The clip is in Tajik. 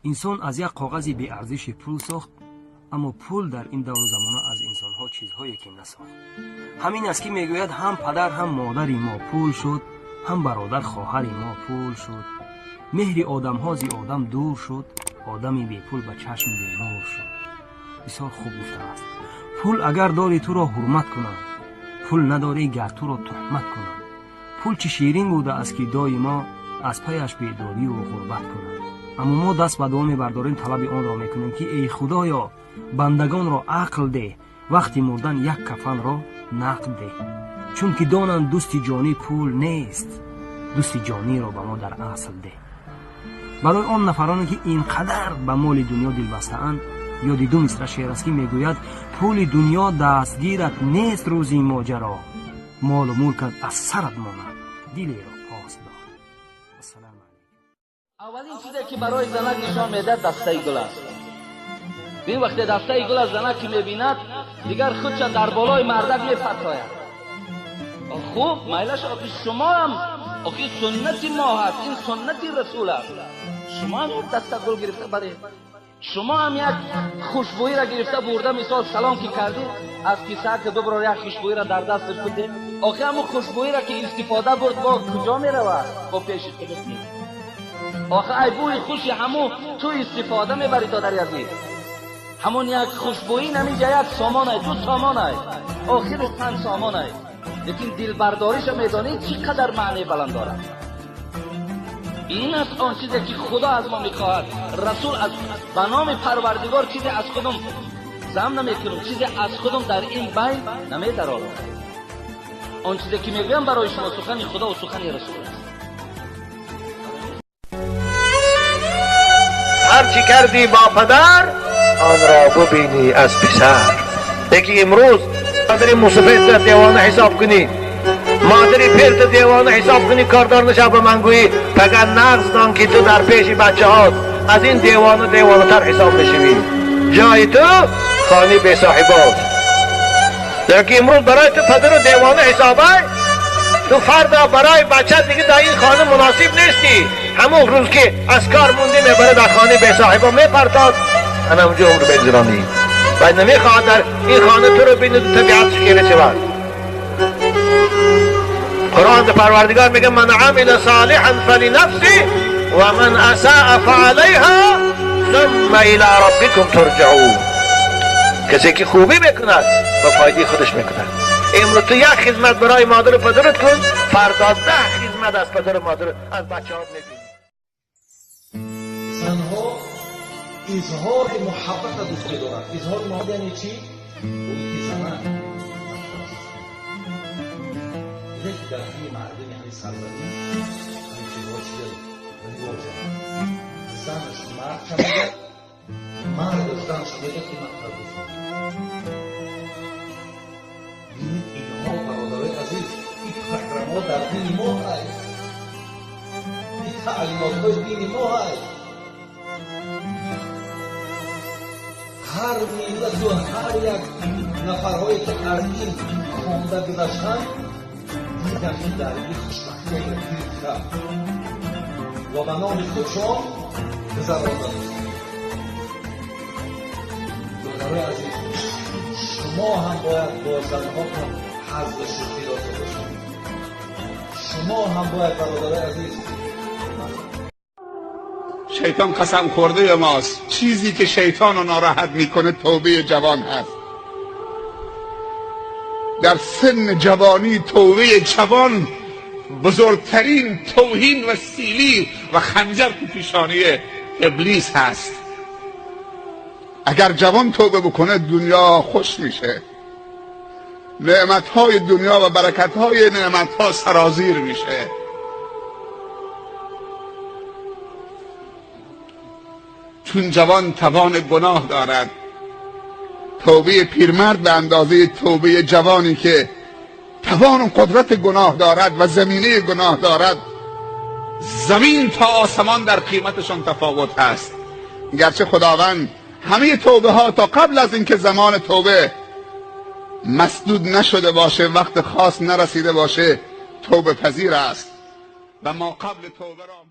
Инсон аз як коғази беарзиши пул сохт, аммо пул дар ин давру замона аз инсонҳо чизҳое ки насохт. Ҳамин аст ки мегӯяд ҳам падар ҳам модари мо пул шуд, ҳам бародар хоҳари мо пул шуд. Меҳри одамҳо зи одам дур шуд, одами бепул ба чашм бенур шуд. Бисёр хуб гуфтааст. Пул агар дори туро ҳурмат кунанд, пул надорӣ гар туро туҳмат кунанд. Пул чӣ ширин будааст ки доимо аз паяш бедорию ғурбат кунанд. Аммо мо даст ба дуо мебардорем, талаби онро мекунем ки эй Худоё, бандагонро ақл деҳ, вақти мурдан як кафанро нақд деҳ. Чунки донанд дӯсти ҷонӣ пул нест, дӯсти ҷониро ба мо дар асл деҳ. Барои он нафароне ки ин қадар ба моли дунё дилбастаанд, ёди ду мисра шеър аст ки мегӯяд: пули дунё дастгират нест рӯзи моҷаро, молу мулкат аз сарат монад, дилеро пос дор. Ассалому алайкум. Аввалин чизе ки барои занак нишон медиҳад дастаи гул аст. Бин вақте дастаи гул аз занак ки мебинад, дигар худша дар болои мардак мепартояд. Хуб, майлаш, охи шумо ҳам, охи суннати мо ҳаст, ин суннати расул аст. Шумо ҳам як даста гул гирифта баред. Шумо ҳам як хушбӯиро гирифта бурда, мисол салом ки кардед, аз киса ки биброр як хушбӯиро дар дасташ бидед. Охи ҳамун хушбӯиро ки истифода бурд, бо куҷо меравад? Бо пеши худат меояд. Охи ай бӯи хуши ҳамун ту истифода мебарӣ, додари азиз. Ҳамун як хушбӯӣ наминҷа як сомонай, ду сомонай, охираш 5 сомонай. Лекин дилбардориша медонӣ чӣ қадар маънии баланд дорад. Ин аст он чизе ки Худо аз мо мехоҳад. Расул аз ба номи Парвардигор чизе аз худум зам намекунам, чизе аз худум дар ин байн намедарорам. Он чизе ки мегӯям барои шумо сухани Худо ва сухани Расул аст. Ҳарчи кардӣ бо падар, он ро бубинӣ аз писар. Лекин имрӯз модари мусаффидро девона ҳисоб кунӣ, модари пирро девона ҳисоб кунӣ, кордор нашав ба ман гӯӣ, фақат нағз дон ки ту дар пеши бачаҳот аз ин девона девонатар ҳисоб мешавӣ. Ҷои ту хонаи бесоҳибот. Лекин имрӯз барои ту падару девона ҳисобай, ту фарда барои бачат дига дар ин хона муносиб нестӣ. Ҳамон рӯз ки аз кор мондӣ мебарад дар хонаи бесоҳибо мепартод, ана ҳамҷо умр бегузаронӣ. Ва намехоҳад дар ин хона туро бинад, табиатш хира шавад. Қуръон Парвардигор мегӯяд: ман амила солиҳан фалинафси ва ман асаа фаалайҳа сумма ила раббикум турҷаун. Касе ки хубӣ мекунад ба фоидаи худаш мекунад. Имрӯз ту як хизмат барои модару падарат кун, фардо 10 хизмат аз падару модарат, аз бачаҳот мебинӣ. Занҳо изҳори муҳаббатро дӯст медоранд. Изҳори муҳаббат яъне чӣ? Ӯ ки занак дида ки дар ҳамин мардуми ҳамин сарзамин ҳамин чизҳо чида ривоҷ аст. Занаш мардша мегӯяд, мардаш занша мегӯяд ки ман туро дӯст медорам. Бинед инҳо, бародарои азиз, ин программаҳо дар дини мо ҳаст, ин таълимотҳои дини мо ҳаст. Ҳар миллату ҳар як нафарҳое ки аз ин хонда гузаштанд, диданд ки дар ин хушбахтие гирифта ва ба номи худшон гузаронданд. Додарои азиз, шумо ҳам бояд бо занҳотон ҳазлу шӯхӣ дошта бошед. Шумо ҳам бояд, бародарои азиз, شیطان قسم خورده ماست. چیزی که شیطان رو ناراحت میکنه توبه جوان هست. در سن جوانی توبه جوان بزرگترین توهین و سیلی و خنجر تو پیشانی ابلیس هست. اگر جوان توبه بکنه دنیا خوش میشه، نعمتهای دنیا و برکتهای نعمتها سرازیر میشه. چون جوان توان گناه دارد، توبه پیرمرد به اندازه توبه جوانی که توان و قدرت گناه دارد و زمینه گناه دارد، زمین تا آسمان در قیمتشان تفاوت هست. گرچه خداوند همه توبه ها تا قبل از اینکه زمان توبه مسدود نشده باشه، وقت خاص نرسیده باشه، توبه پذیر است و ما قبل توبه را